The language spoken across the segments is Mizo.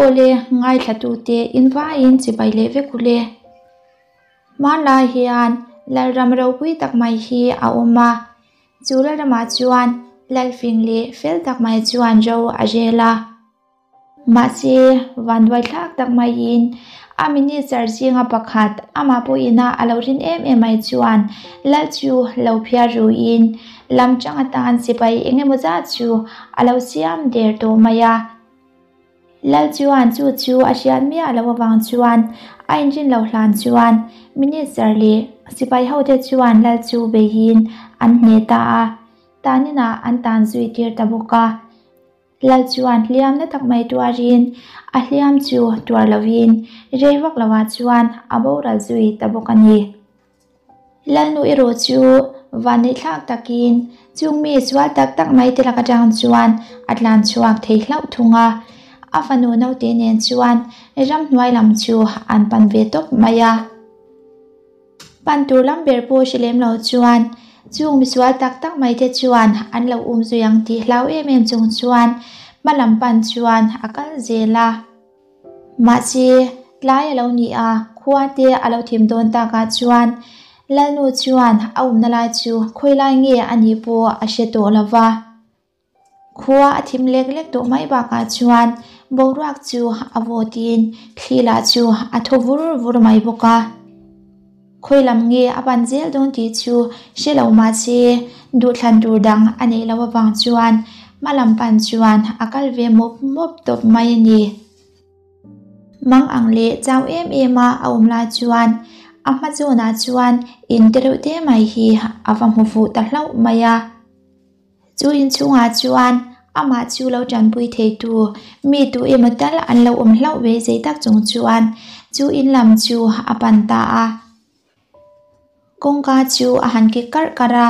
Awle, ngaithlatute in vaiin chibai leh vek u le. Hmanlai hian Lalram ropui tak mai hi a awm a, chu Lalramah chuan Lalfing leh fel tak mai chuan ro a rel a. Mahse, vanduaithlak tak maiin a minister zinga pakhat amah pawhina a lo rin em em mai chuan Lal chu lo phiar ruin lam chang atan sipai eng emaw zat chu a lo siam der tawh mai a. Lal chuan chu chu a hriat miah loh avang chuan a inrin loh hlan chuan minister leh sipai hote chuan Lal chu beihin an hneh ta a, taninah an tan zui tir ta bawk a. Lal chuan hliam na tak mai tuarin a hliam chu tuar lovin rei vak lovah chuan a boral zui ta bawk a ni. Lalnu erawh chu vanneihthlak takin chung mi sual tak tak mai te lak atang chuan a tlan chhuak thei hlauh thung a, a fanu naute nen chuan ramhnuai lam chu an pan ve tawp mai a. Pan tur lam ber pawh hre lem lo chuan chung misual tak tak mai te chuan an lo um zui ang tih hlau em em chung chuan hma lam pan chuan a kal zel a. Mahse, tlai a lo ni a, khua te a lo thim dawn takah chuan Lalnu chuan a umna lai chu khawi lai nge a nih pawh a hre tawh lo va. Khua a thim lek lek tawh mai bakah chuan boruak chu a vawtin thli lah chu a thaw vur vur mai bawk a. Khawi lam nge a pan zel dawn tih chu hre lo mahse duhthlan tur dang a neih loh avang chuan hma lam pan chuan a kal ve mawp mawp tawp mai a ni. Mang ang leh chau em em a a awm lai chuan a hma zawnah chuan in te reuh te mai hi a va hmu fuh ta hlauh mai a. Chu inchhungah chuan amah chu lo tanpui theitu mi tu emaw tal an lo awm hlauh ve zei tak chung chuan chu in lam chu a pan ta a. Kawngka chu a han kik karh karh a,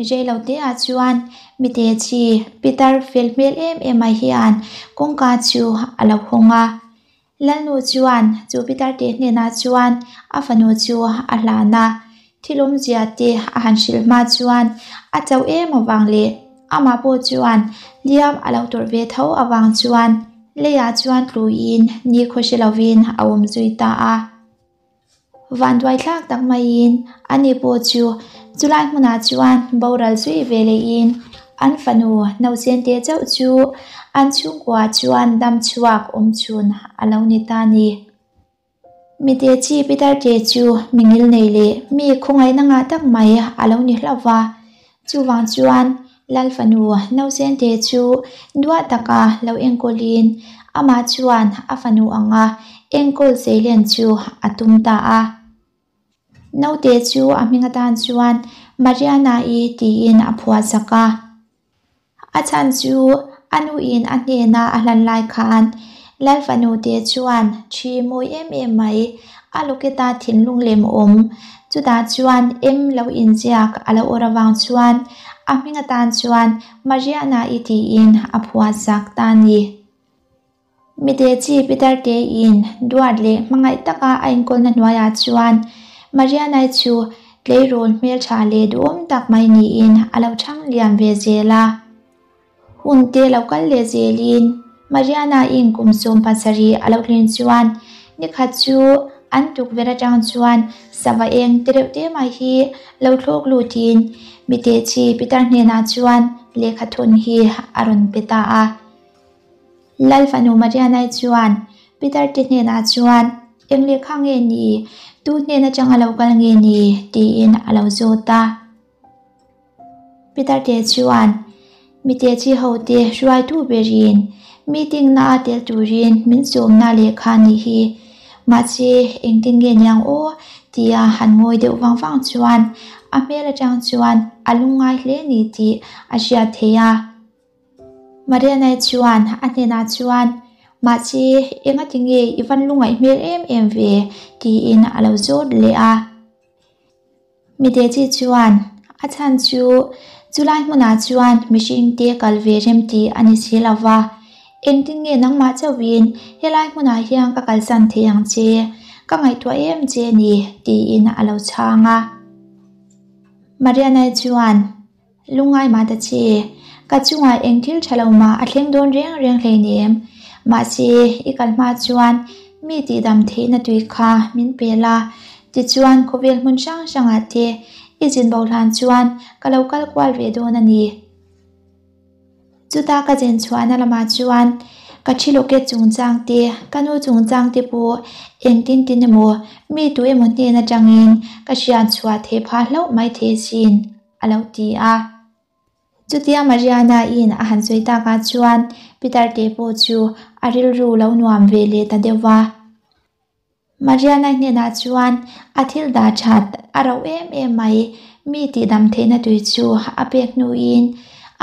reilo te ah chuan mite chi pitar fel hmel em em mai hian kawngka chu a lo hawng a. Lalnu chuan chu pitar te hnenah chuan a fanu chu a hlan a, thil awmzia te a han hrilh hma chuan a chauh em avang leh amah pawh chuan hliam a lo tawrh ve tho avang chuan leiah chuan tluin ni khaw hre lovin a awm zui ta a. Vanduai thlak tak maiin ani pawh chu chulai hmunah chuan boral zui ve lehin an fanu nausen te chauh chu an chhungkua chuan dam chhuak awm chhun a lo ni ta ni. Mite chi Peter te chu mi ngil nei leh mi khawngaihna ngah tak mai a lo ni hlauh va, chuvang chuan Lal fanu nausen te chu duah taka lo enkawlin amah chuan a fanu anga enkawl zeilen chu a tum ta a. Naute chu a hming atan chuan Mariana-i tiin a phuah sak a. A chhan chu a nuin a hnena a hlan lai khan Lal fanu te chuan thi mawi em em mai a lawketa thinlung lem awm chutah chuan em lo inziak a lo awr avang chuan a hming atan chuan Mariana-i tiin a phuah sak ta a ni. Mite chi Peter te in duat leh hmangaih taka a inkawlna hnuaiah chuan Mariana-i chu tleirawl hmeltha leh duhawm tak mai niin a lo chhang liam ve zel a. Hun te lo kal leh zelin Mariana-in kum 17 a lo tlin chuan nikhat chu an tukverh atang chuan sava eng te reuh te mai hi lo thlawk lutin mite chi Peter hnenah chuan lehkha thawn hi a rawn pe ta a. Lal fanu Marianai chuan Peter te hnenah chuan eng lehkha nge ni, tu hnen atang a lo kal nge ni tiin a lo zawt a. Peter te chuan mite chi ho te hruaitu berin meeting na a tel turin min sawmna lehkha nih hi. Mahse engtin nge niang aw tia han ngawi deuh vang vang chuan a hmel atang chuan a lungngai hle ni tih a hriat theih a. Marianai chuan a hnenah chuan, Mahse, engati nge i van lungaih hmel em em ve? tiin a lo zawt leh a. Mitechi chuan, A chhan chu, chulai hmunah chuan mihringte kal ve rem tih a ni si lo va. Engtin nge nangmah chauhin helai hmunah hian ka kalsan thei ang che? Ka ngaihtuah em che ni? tiin a lo chhang a. Marianai chuan, Lungngai mah ta che, ka chungah eng thil tha lo mah a thleng dawn reng reng hleinem. Mahse, i kal hma chuan mi tihdam theihna tui kha min pe la, tichuan khawvel hmun hrang hrangah te i zin bo hlan chuan ka lo kal kual ve dawn a ni. Chuta ka zin chhuahna lamah chuan ka thi loket chungchang te, ka nu chungchang te pawh engtin tin emaw mi tu emaw hnen atangin ka hriat chhuah theih phah hlauh mai thei asin, a lo ti a. Chutia Mariana-in a han sawi takah chuan Peter te pawh chu a rilru lo nuam ve leh ta deuh va. Mariana hnenah chuan a thil dah that a rauh em em mai, mi tihdam theihna tui chu a pek hnuin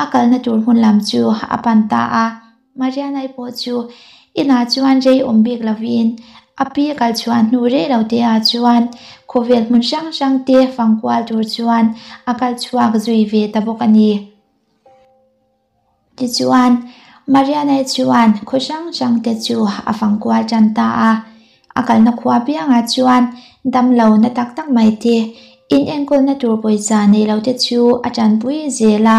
a kalna tur hmun lam chu a pan ta a. Mariana-i pawh chu inah chuan rei awm bik lovin a pi kal chhuah hnu rei lo te ah chuan khawvel hmun hrang hrang te fang kual tur chuan a kal chhuak zui ve ta bawk a ni. Tichuan, Mariana-i chuan khaw hrang hrang te chu a fang kual tan ta a. A kalna khua piangah chuan damlo na tak tak mai te, in enkawlna tur pawisa nei lo te chu a tanpui zel a.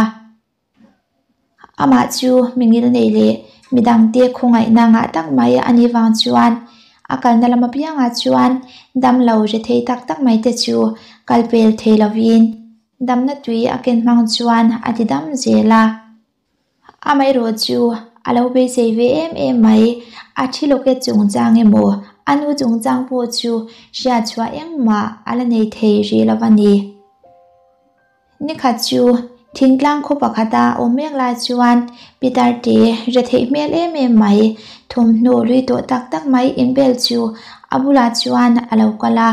Amah chu mingil nei leh midangte khawngaihna ngah tak mai a nih vang chuan a kalna lam apiangah chuan damlo hre thei tak tak mai te chu kal pel thei lovin damna tui a ken hmang chuan a ti dam zel a. Amaherawh chu a lo beisei ve em em mai, a thi lawket chungchang emaw a nu chungchang pawh chu hriatchhuah engmah a la nei thei rih lo a ni. Nikhat chu thingtlang khaw pakhata awm mek lai chuan Peter te retheih hmel em em mai, thawmhnaw lui tawh tak tak mai inbel chu a bulah chuan a lo kal a.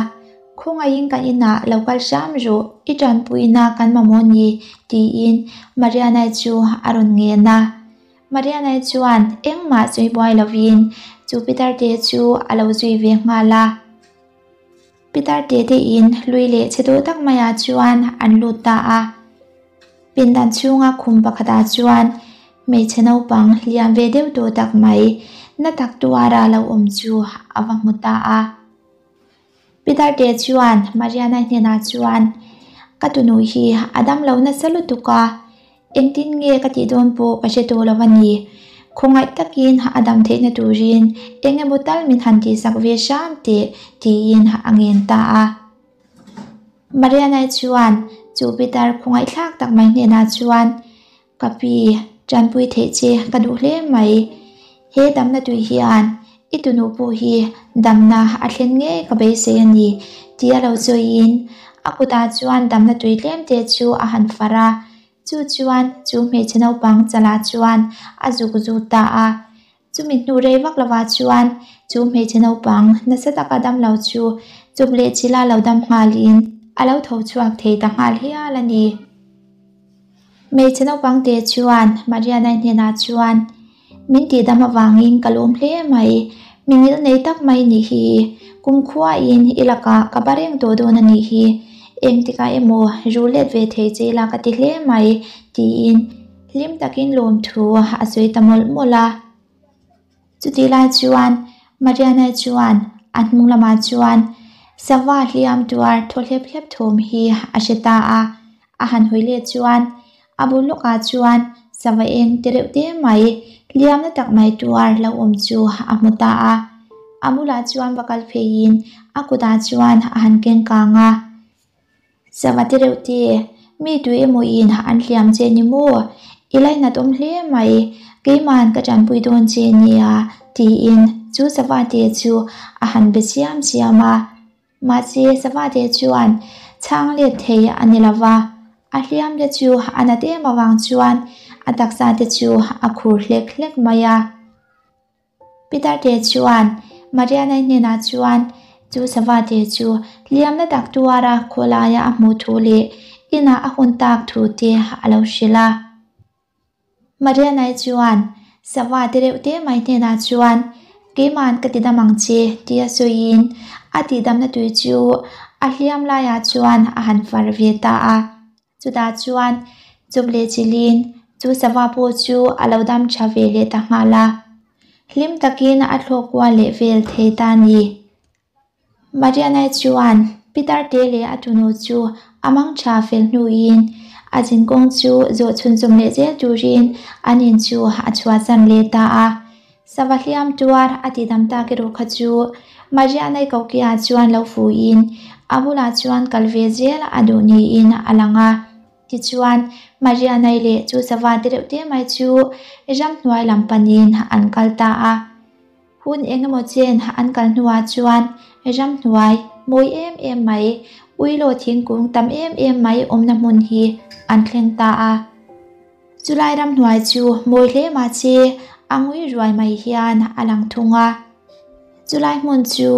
Khawngaihin kan inah lo kal hram rawh, i tanpuina kan mamawh ni, tiin Mariana-i chu a rawn ngen a. Mariana-i chuan engmah sawi buai lovin chu Peter te chu a lo zui ve nghal a. Pitar te te in hlui leh chhe tawh tak maiah chuan an lut ta a. Pindan chhunga khum pakhatah chuan hmeichhe naupang hliam ve deuh tawh tak mai na tak tuara lo awm chu a va hmu ta a. Pitar te chuan Mariana hnenah chuan, Ka tunu hi a damlo nasa lutuk a, Engtin nge ka tih dawn pawh ka hre tawh lo a ni. Khawngaih takin a dam theihna turin eng emaw tal min han tihsak ve hram teh tiin a ngen ta a. Mariana-i chuan chu pitar khawngaihthlak tak mai hnenah chuan, Ka pi, tanpui theih che ka duh hle mai. He damna tui hian i tunu pawh hi damna a thlen ngei ka beisei a ni tia lo sawiin a kutah chuan damna tui tlem te chu a han far a, chu chuan chu hmeichhe naupang chalah chuan a zuk zut ta a. Chumi hnu rei vak lovah chuan chu hmeichhe naupang nasa taka dam lo chu chawp leh chila lo dam nghalin a lo tho chhuak thei ta nghal hial a ni. Hmeichhe naupang te chuan Mariana-i hnenah chuan, Min tihdam avangin ka lawm hle mai, mi ngil nei tak mai nih hi, kumkhuain i lakah ka ba reng tawh dawn a nih hi, engtikah emaw ru let ve thei che ila ka ti hle mai, tiin hlim takin lawmthu a sawi ta mawlh mawlh a. Chutih lai chuan Mariana-i chuan a hnung lamah chuan sava hliam tuar thaw hlep hlep thawm hi a hre ta a, a han hawi leh chuan a bul lawkah chuan sava eng te reuh te mai hliamna tak mai tuar lo awm chu a hmu ta a, a bulah chuan va kal pheiin a kutah chuan a han keng kang a. Sava te reuh te, mi tui emaw in an hliam che ni maw? I lainat awm hle mai, keiman ka tanpui dawn che nia, tiin chu sava te chu a han be chiam chiam a. Mahse sava te chuan chhang let thei a ni lo va, a hliam te chu a nat em avang chuan a taksa te chu a khur hlek hlek mai a. Peter te chuan Mariana-i hnenah chuan chu sava te chu hliamna tak tuara khawlaia a hmuh thu leh inah a hun tak thu te a lo hrilh a. Mariana-i chuan sava te reuh te mai hnenah chuan Keiman ka ti dam ang che tia sawiin a tihdamna tui chu a hliam laiah chuan a han far ve ta a. Chutah chuan chawp leh chilhin chu sava pawh chu a lo dam tha ve leh ta nghal a, hlim takin a thlawk kual leh vel thei ta a ni. Mariana-i chuan Peter te leh a tunu chu a mang tha fel hnuin a zinkawng chu zawh chhunzawm leh zel turin an in chu a chhuahsan leh ta a. Sava hliam tuar a tidam tak erawh kha chu Mariana-i kokiah chuan lo fuhin a bulah chuan kal ve zel a duh niin a lang a. Tichuan, Mariana-i leh chu sava te reuh te mai chu ramhnuai lam panin an kal ta a. Hun eng emaw chen an kal hnuah chuan ramhnuai mawi em em mai, uilaw thingkung tam em em mai awmna hmun hi an thleng ta a. Chulai ramhnuai chu mawi hle mahse a ngui ruai mai hian a lang thung a. Chulai hmun chu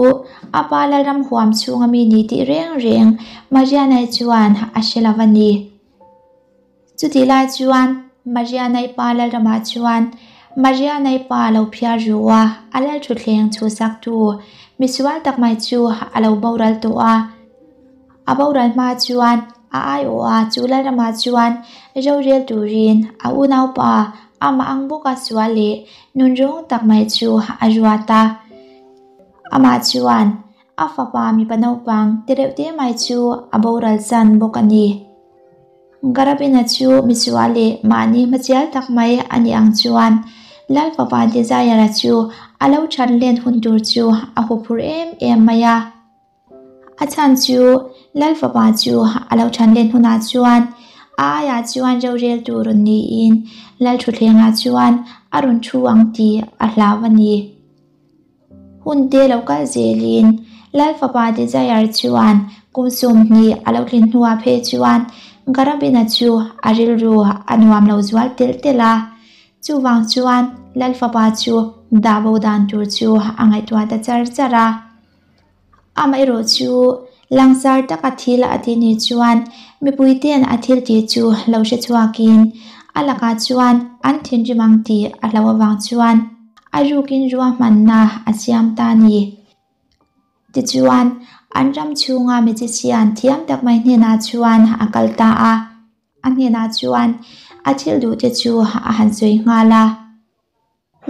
a pa Lalram huam chhunga mi ni tih reng reng Marianai chuan a hre lo a ni. Chutih lai chuan Marianai pa Lalramah chuan Marianai pa lo phiar ru a, a Lalthutthleng chhuhsaktu misual tak mai chu a lo boral tawh a. A boral hma chuan a aiawh a, chu Lalramah chuan rorel turin a unaupa amah ang bawka sual leh nunrawng tak mai chu a ruat a. Amah chuan a fapa mipa naupang te reuh te mai chu a boral chan bawk a ni. Garabina chu misual leh mahni hmachial tak mai a nih ang chuan Lal fapa Desire-a chu a lo that len hun tur chu a huphurh em em mai a. A chhan chu Lal fapa chu a lo than len hunah chuan a aiah chuan rorel tur rawn niin Lal thutthlengah chuan a rawn thu ang tih a hlau a ni. Hun te lo kal zelin Lal fapa Desire chuan kum 20 a lo tlin hnuah phei chuan Garabina chu a rilru a nuam lo zual telh telh a. Chuvang chuan Lal fapa chu dah bo dan tur chu a ngaihtuah ta char char a. Amaherawh chu langsar taka thil a ti ni chuan mipuite'n a thil tih chu lo hre chhuakin a lakah chuan an thinrim ang tih a hlo avang chuan a rukin ruahmanna a siam ta a ni. Tichuan, an ram chhunga magician thiam tak mai hnenah chuan a kal ta a, a hnenah chuan a thil duhte chu a han sawi nghal a.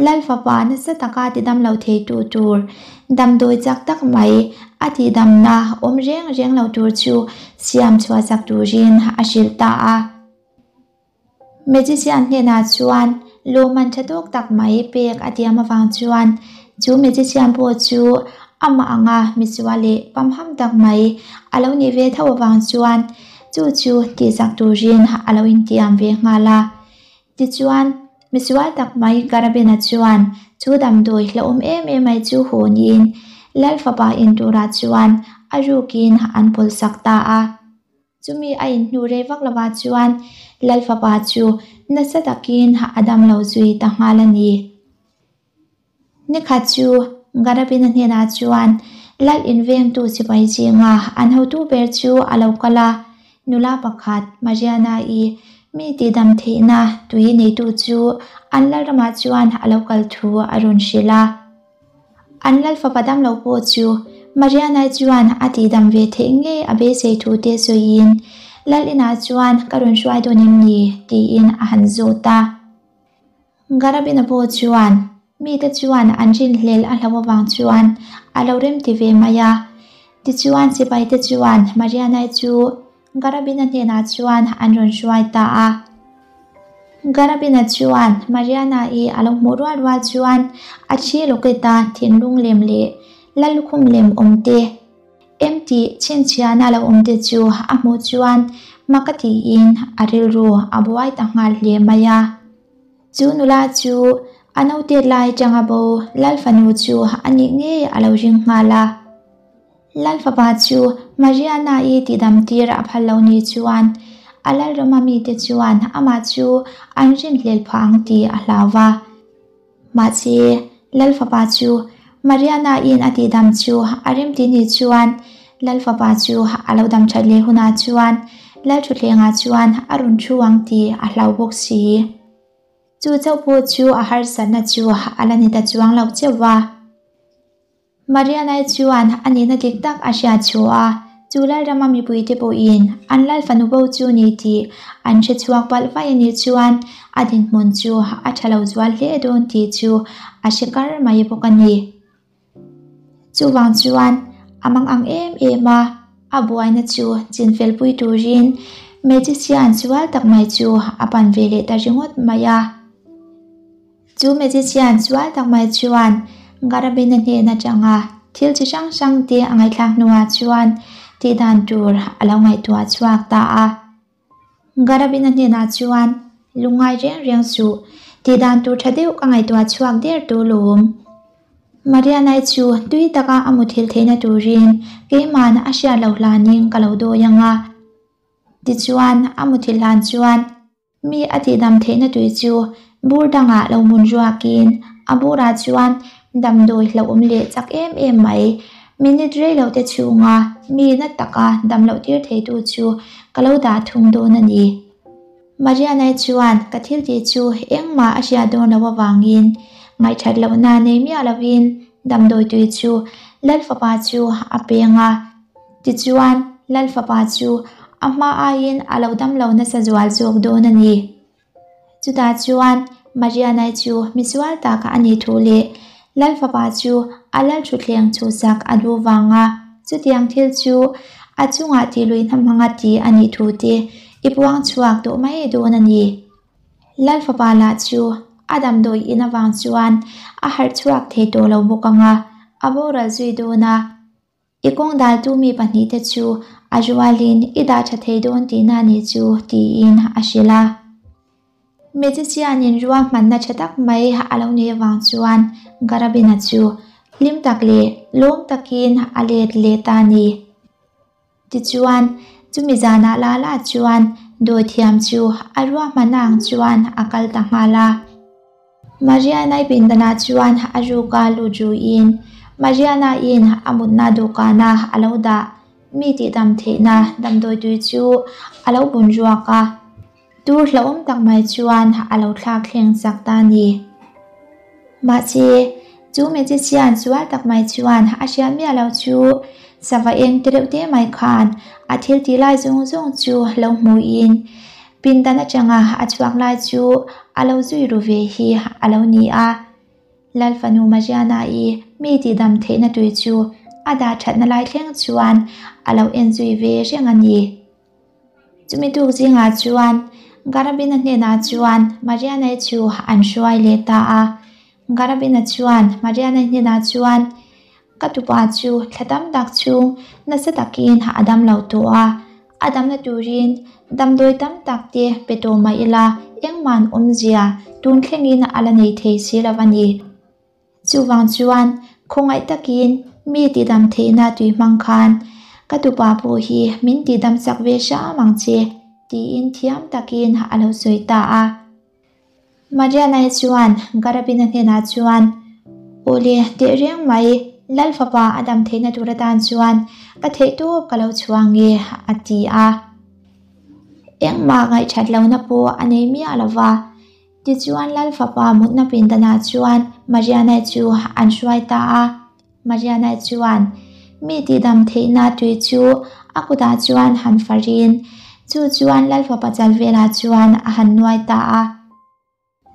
Lal fapa nasa taka tidam lo theitu tur damdawi chak tak mai a tihdamna awm reng reng lo tur chu siam chhuah chak turin a hrilh ta a. Magician hnenah chuan lawmman tha tawk tak mai pek a tiam avang chuan chu magician pawh chu amah anga misual leh pamham tak mai a lo nih ve tho avang chuan chu chu tihchak turin a lo intiam ve nghal a. Tichuan, misual tak mai Karabena chuan chu damdawi hlauhawm em em mai chu hawnin Lal fapa in turah chuan a rukin an pawlsak ta a. Chumi a inhnu rei vak lovah chuan Lal fapa chu nasa takin a damlo zui ta nghal a ni. Nikhat chu Garabina hnenah chuan Lal invengtu sipai zinga an hotu ber chu a lo kal a, nula pakhat Mariana-i mi tihdam theihna tui neitu chu an Lalramah chuan a lo kal thu a rawn hrilh a. An Lal fapa damlo pawh chu Mariana-i chuan a tihdam ve theih ngei a beisei thu te sawiin Lal inah chuan ka rawn hruai dawn em ni? tiin a han zawt a. Garabina pawh chuan mite chuan an rinhlel a hlo avang chuan a lo rem ti ve mai a. Tichuan sipaite chuan Marianai chu Garabina hnenah chuan an rawn hruai ta a. Garabina chuan Mariana-i a lo hmuh rual rual chuan a thi lawketa thinlung lem leh Lallukhum lem awm te, Em tih chhinchhiahna lo awm te chu a hmuh chuan mak a tiin a rilru a buai ta nghal hle mai a. Chu nula chu a note lai atanga bo Lal fanu chu a nih ngei a lo ring nghal a. Lal fapa chu Mariana-i tihdam tir a phal lo ni chuan a Lalrama mite chuan amah chu an rinhlel phah ang tih a hlau va. Mahse, Lal fapa chu Mariana-in a tihdam chu a remti ni chuan Lal fapa chu a lo dam that leh hunah chuan Lal thutthlengah chuan a rawn thu ang tih a hlau bawk si. Chu chauh pawh chu a harsatna chu a la ni ta chuang lo cheuh va. Marianai chuan a nihna dik tak a hriat chhuah a, chu Lalrama mipuite pawhin an Lal fanu bo chu ni tih an hre chhuak palh vaih a nih chuan a dinhmun chu a tha lo zual hle dawn tih chu a hre kar mai bawk a ni. Chuvang chuan a mang ang em em a, a buaina chu chinfelpui turin magician sual tak mai chu a pan ve leh ta ringawt mai a. Chu magician sual tak mai chuan Garabin-a hnen atanga thil chi hrang hrang te a ngaihthlak hnuah chuan tih dan tur a lo ngaihtuah chhuak ta a. Garabin-a hnenah chuan lungngai reng reng suh, tih dan tur tha deuh ka ngaihtuah chhuak der tu lawm. Mariana-i chu tui taka a muthilh theihna turin keima'n a hriat loh hlanin ka lo dawi ang a. Tichuan, a muthilh hlan chuan mi a tihdam theihna tui chu bur dangah lo mun ruakin a burah chuan damdawi hlauhawm leh chak em em mai. Minute rei lo te chhunga mi na taka dam loh tir theitu chu ka lo dah thung dawn a ni. Mariana-i chuan ka thil tih chu engmah a hriat dawn loh avangin ngaihthat lohna nei miah lovin damdawi tui chu Lalfapa chu a peng a. Tichuan, Lalfapa chu a hma aiin a lo dam lo nasa zual zawk dawn a ni. Chutah chuan Mariana-i chu misual tak a nih thu leh Lalfapa chu a Lalthutthleng chhuhsak a duh vanga chutiang thil chu a chungah tihluihna hmanga ti a nih thu te i puang chhuak tawh mai dawn a ni. Lalfapa lah chu a damdawi in avang chuan a harh chhuak thei tawh lo bawk ang a, a boral zui dawn a. I kawng daltu mi pahnihte chu a rualin i dah tha thei dawn tihna a nih chu, tiin a hrilh a. Magician-in ruahmanna tha tak mai a lo neih avang chuan Garabin-a chu hlim tak leh lawm takin a let leh ta a ni. Tichuan, chumi zanah la la chuan dawithiam chu a ruahmanna ang chuan a kal ta nghal a. Mariana-i pindanah chuan a ruka lut ruiin Mariana-in a mutna dawhkana a lo dah mi tihdam theihna damdawi tui chu a lo bun ruak a, tur hlauhawm tak mai chuan a lo thlak thleng chak ta a ni. Mahse, chu magician sual tak mai chuan a hriat miah lo chu sava eng te reuh te mai khan a thil tih lai zawng zawng chu lo hmuin Pindan atanga a chhuak lai chu a lo zui ru ve hi a lo ni a. Lal fanu Mariana-i mi tihdam theihna tui chu a dah thatna lai thleng chuan a lo en zui ve reng a ni. Chumi tuk zingah chuan Garabin-a hnenah chuan Mariana-i chu an hruai leh ta a. Garabin-a chuan Mariana-i hnenah chuan, Ka tupa chu thla tam tak chhung nasa takin a dam lo tawh a, a damna turin damdawi tam tak te pe tawh mah ila engmah awmzia tun thlengin a la nei thei si lo a ni. Chuvang chuan khawngaih takin mi tihdam theihna tui hmang khan ka tupa pawh hi min tihdam chak ve hram ang che tiin thiam takin a lo sawi ta a. Mariana-i chuan Garabin-a hnenah chuan, Awle, teh reng mai, Lal fapa a dam theihna tur atan chuan ka theih tawp ka lo chhuang e, a ti a. Engmah ngaihthat lohna pawh a nei miah lo va. Tichuan Lal fapa mutna pindanah chuan Mariana-i chu an hruai ta a. Mariana chuan mi tihdam theihna tui chu a kutah chuan han farin, chu chuan Lalfapa chal velah chuan a han nuai ta a.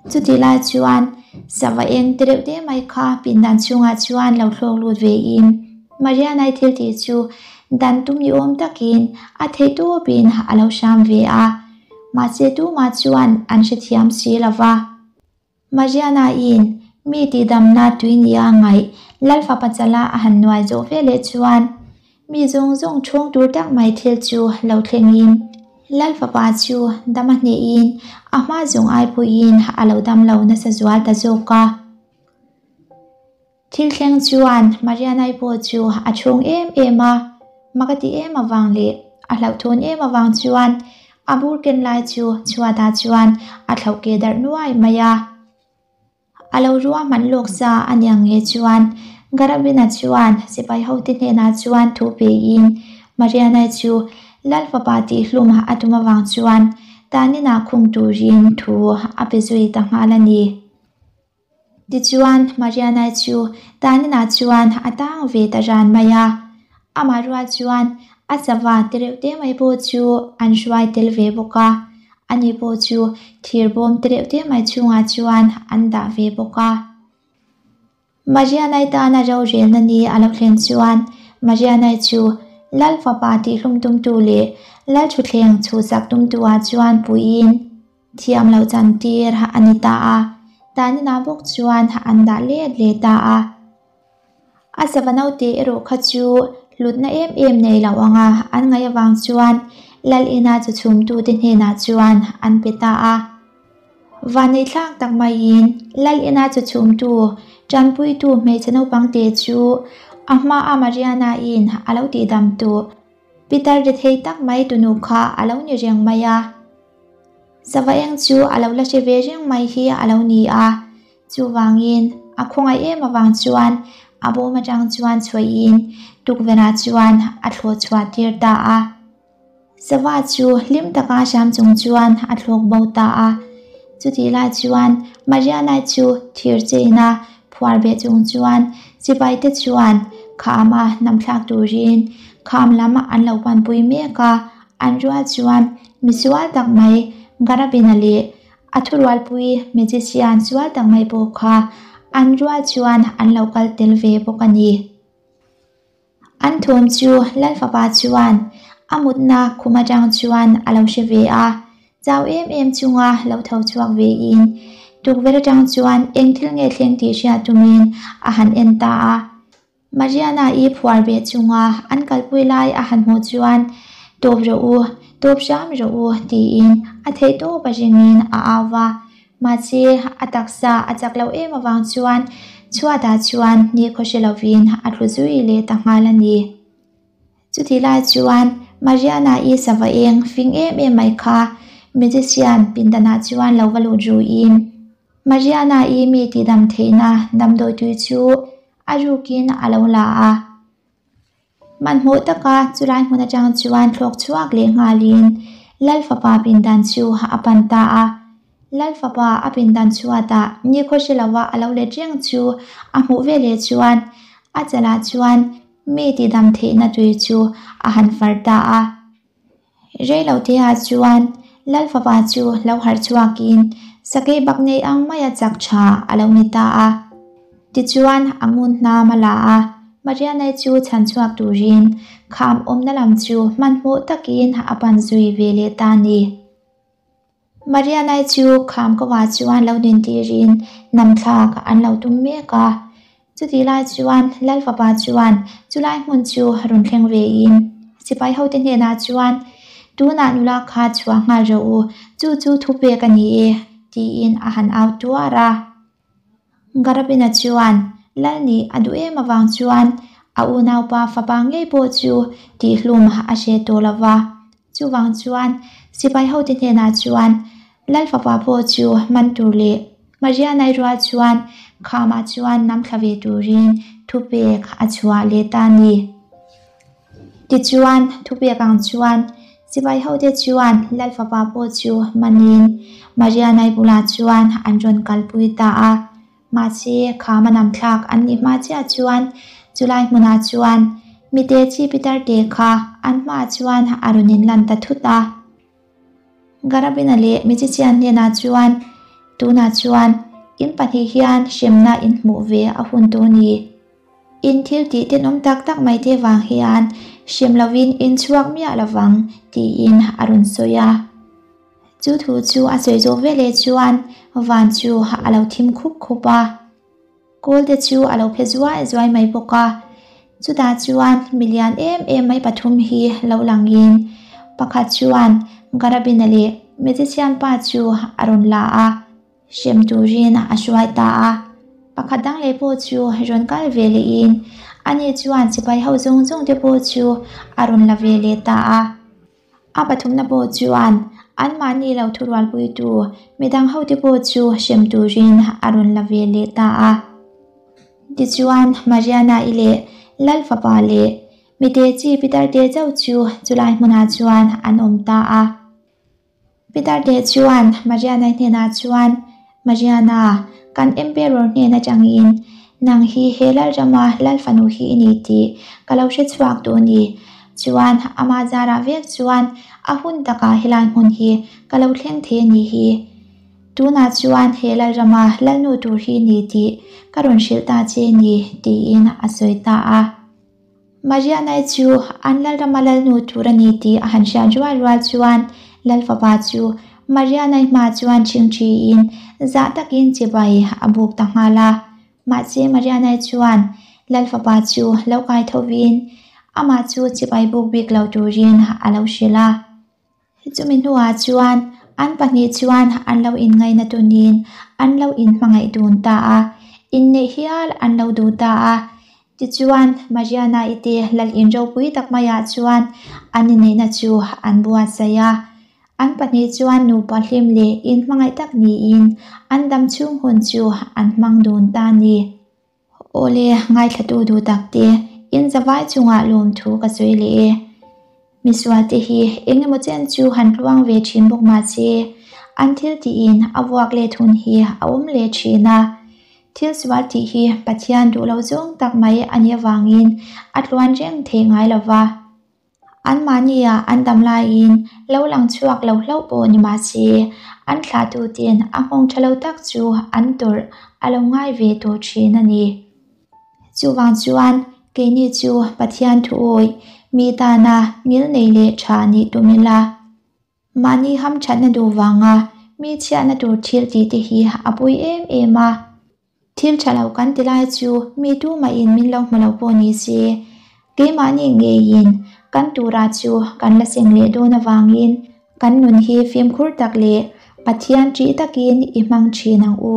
Chutih lai chuan sava eng te reuh te mai kha pindan chhungah chuan lo thlawk lut vein Mariana-i thil tih chu dan tum ni awm takin a theih tawpin a lo hram ve a, mahse tumah chuan an hrethiam si lo va. Mariana-in mi tihdamna tui nia ngaih Lalfapa chala a han nuai zawh ve leh chuan mi zawng zawng chhung tur tak mai thil chu lo thlengin Lalfapa chu dam a hnehin a hma zawng ai pawhin a lo dam lo nasa zual ta zawk a. Thil thleng chuan Mariana-i pawh chu a chhung em em a, mak a ti em avang leh a hlauhthawn em avang chuan a bur ken lai chu chhuatah chuan a thlauh ke darh nuai mai a. A lo ruahman lawk sa a niang nge chuan Garabin-a chuan sipai hote hnenah chuan thu pein Mariana-i chu Lal fapa tihhlum a tum avang chuan taninah khung turin thu a pe zui ta nghal a ni. Tichuan, Mariana-i chu taninah chuan a tang ve ta ran mai a. Amah rual chuan a sava tereuh te mai pawh chu an hruai tel ve bawk a. Ani pawh chu thir bawm tereuh te mai chhungah chuan an dah ve bawk a. Mariana-i tana rorelna ni a lo thlen chuan Mariana-i chu Lal fapa tihhlum tumtu leh Lal thutthleng chhuhsak tumtu-ah chuan puiin, Thiam lo chantir a ni ta a. Tanin ah bawk chuan an dah let leh ta a. A sava naute erawh kha chu hlutna em em nei lo anga an ngaih avang chuan Lal ina chaw chhumtute hnenah chuan an pe ta a. Vanneihthlak tak maiin Lal ina chaw chhumtu tanpuitu hmeichhe naupang te chu a hmaa Mariana-in a lo tihdam tawh Pitar rethei tak mai tunu kha a lo ni reng mai a. Sava eng chu a lo la hre ve reng mai hi a lo ni a, chuvangin a khawngaih em avang chuan a bawm atang chuan chhuahin tukverhah chuan a thlawh chhuah tir ta a. Sava chu hlim taka hram chung chuan a thlawk bo ta a. Chutih lai chuan Mariana chu thir cheina phuar beh chung chuan sipaite chuan khama namthlak turin kham lam an lo panpui mek a. An rual chuan misual tak mai Garabina leh a thurualpui magician sual tak mai pawh kha an rual chuan an lo kal tel ve bawk a ni. An thawm chu Lalfapa chuan a mutna khum atang chuan a lo hre ve a, chau em em chunga lo tho chhuak vein tukverh atang chuan eng thil nge thleng tih hriat tumin a han en ta a. Mariana-i phuar ve chunga an kalpui lai a han hmuh chuan, Tawp rawh u, tawp hram rawh u, tiin a theihtawp a ringin a au va. Mahse, a taksa a chak loh em avang chuan chhuatah chuan nikhaw hre lovin a tlu zui leh ta nghal a ni. Chutih lai chuan Mariana-i sava eng fing em em mai kha magician pindanah chuan lo va lut ruin Mariana-i mi tihdam theihna damdawi tui chu a rukin a lo la a. Hmanhmawh taka chulai hmun atang chuan thlawk chhuak leh nghalin Lal fapa pindan chu a pan ta a. Lal fapa a pindan chhuatah nikhaw hre lova a lo let reng chu a hmuh veleh chuan a chalah chuan mi tihdam theihna tui chu a han far ta a. Reiloteah chuan Lal fapa chu lo harh chhuakin sakei bak nei ang maia chak tha a lo ni ta a. Tichuan a ngun hnam a la a, Marianai chu chhan chhuak turin kham awmna lam chu hmanhmawh takin a pan zui ve leh ta a ni. Marianai chu kham kawah chuan lo din tirin namthlak an lo tum mek a. Chutih lai chuan Lal fapa chuan chulai hmun chu rawn thleng vein sipai hote hnenah chuan, Tunah nula kha chhuah nghal rawh u, chu chu thu pek a ni e, tiin a han au tuar a. Garabina chuan Lal nih a duh em avang chuan a unaupa fapa ngei pawh chu tihhlum a hre tawh lo va. Chuvang chuan sipai hote hnenah chuan Lal fapa pawh chu man tur leh Marianai rual chuan khamah chuan nam thla ve turin thupek a chhuah leh ta a ni. Tichuan thupek ang chuan sipai hote chuan Lal fapa pawh chu manin Marianai bulah chuan an rawn kalpui ta a. Mahse, khama nam thlak an nih hma chiah chuan chulai hmunah chuan mite chi pitar te kha an hmaah chuan a rawn inlan ta thut a. Garabina leh Michichian hnenah chuan, Tunah chuan in pahnih hian hremna in hmuh ve a hun tawh ni. In thil tih tenawm tak tak mai te vang hian hrem lovin in chhuak miah lovang, tiin a rawn sawi a. Chu thu chu a sawi zawh veleh chuan van chu a lo thim khup khup a. Kawl te chu a lo phe zuai zuai mai bawk a, chutah chuan milian em em mai pathum hi lo langin pakhat chuan Garabina leh magician pa chu a rawn la a, hrem turin a hruai ta a. Pakhat dang leh pawh chu rawn kal ve lehin ani chuan sipai ho zawng zawng te pawh chu a rawn la ve leh ta a. A pathumna pawh chuan anmahni lo thurualpuitu midang hote pawh chu hrem turin a rawn la ve leh ta a. Tichuan, Mariana-i leh Lal fapa leh mite chi Peter-te chauh chu chulai hmunah chuan an awm ta a. Peter-te chuan Mariana-i hnenah chuan, Mariana, kan Emperor hnen atangin nang hi he Lalrama Lal fanu hi i ni tih ka lo hre chhuak tawh a ni. Chuan amah zarah vek chuan a hun takah helai hmun hi ka lo thleng thei a nih hi. Tunah chuan he Lalrama Lalnu tur hi i ni tih ka rawn hrilh ta che a ni, tiin a sawi ta a. Marianai chu an Lalrama Lalnu tur a ni tih a han hriat rual rual chuan Lal fapa chu Mariana-i hmaah chuan ṭhingṭhiin zah takin chibai a buk ta nghal a. Mahse Mariana-i chuan Lal fapa chu lo kai thovin amah chu chibai buk bik lo turin a lo hrilh a. Chumi hnuah chuan an pahnih chuan an lo inngaina tunin an lo inhmangaih dun ta a, inneih hial an lo duh ta a. Tichuan, Mariana-i te lal in ropui tak maiah chuan an inneihna chu an buatsaih a. An pahnih chuan nupa hlim leh inhmangaih tak niin an dam chhung hun chu an hmang dun ta a ni. Awle, ngaithlatu duh tak te, in zavai chungah lawmthu ka sawi leh e. Misual te hi eng emaw chen chu han tluang ve thin bawk mah se, an thil tiin a vuak let hun hi a awm leh thin a. Thil sual tih hi Pathian duh lo zawng tak mai a nih avangin a tluan reng thei ngai lo va. Anmahnia an dam laiin lo lang chhuak lo hlauh pawh ni mah se, an thlahtuten a nghawng tha lo tak chu an tawrh a lo ngai ve tawh thin a ni. Chuvang chuan keini chu Pathian thuawih mi tana ngilnei leh tha nih tum ila. Mahni hamthatna duh vanga mi chhiatna tur thil tih te hi a pui em em a. Thil tha lo kan ti lai chu mi tumahin min lo hmu lo pawh ni se, keimahni ngeiin kan tura chu kan la seng leh dawn avangin kan nun hi fimkhur tak leh Pathian ṭih takin i hmang ṭhin ang u.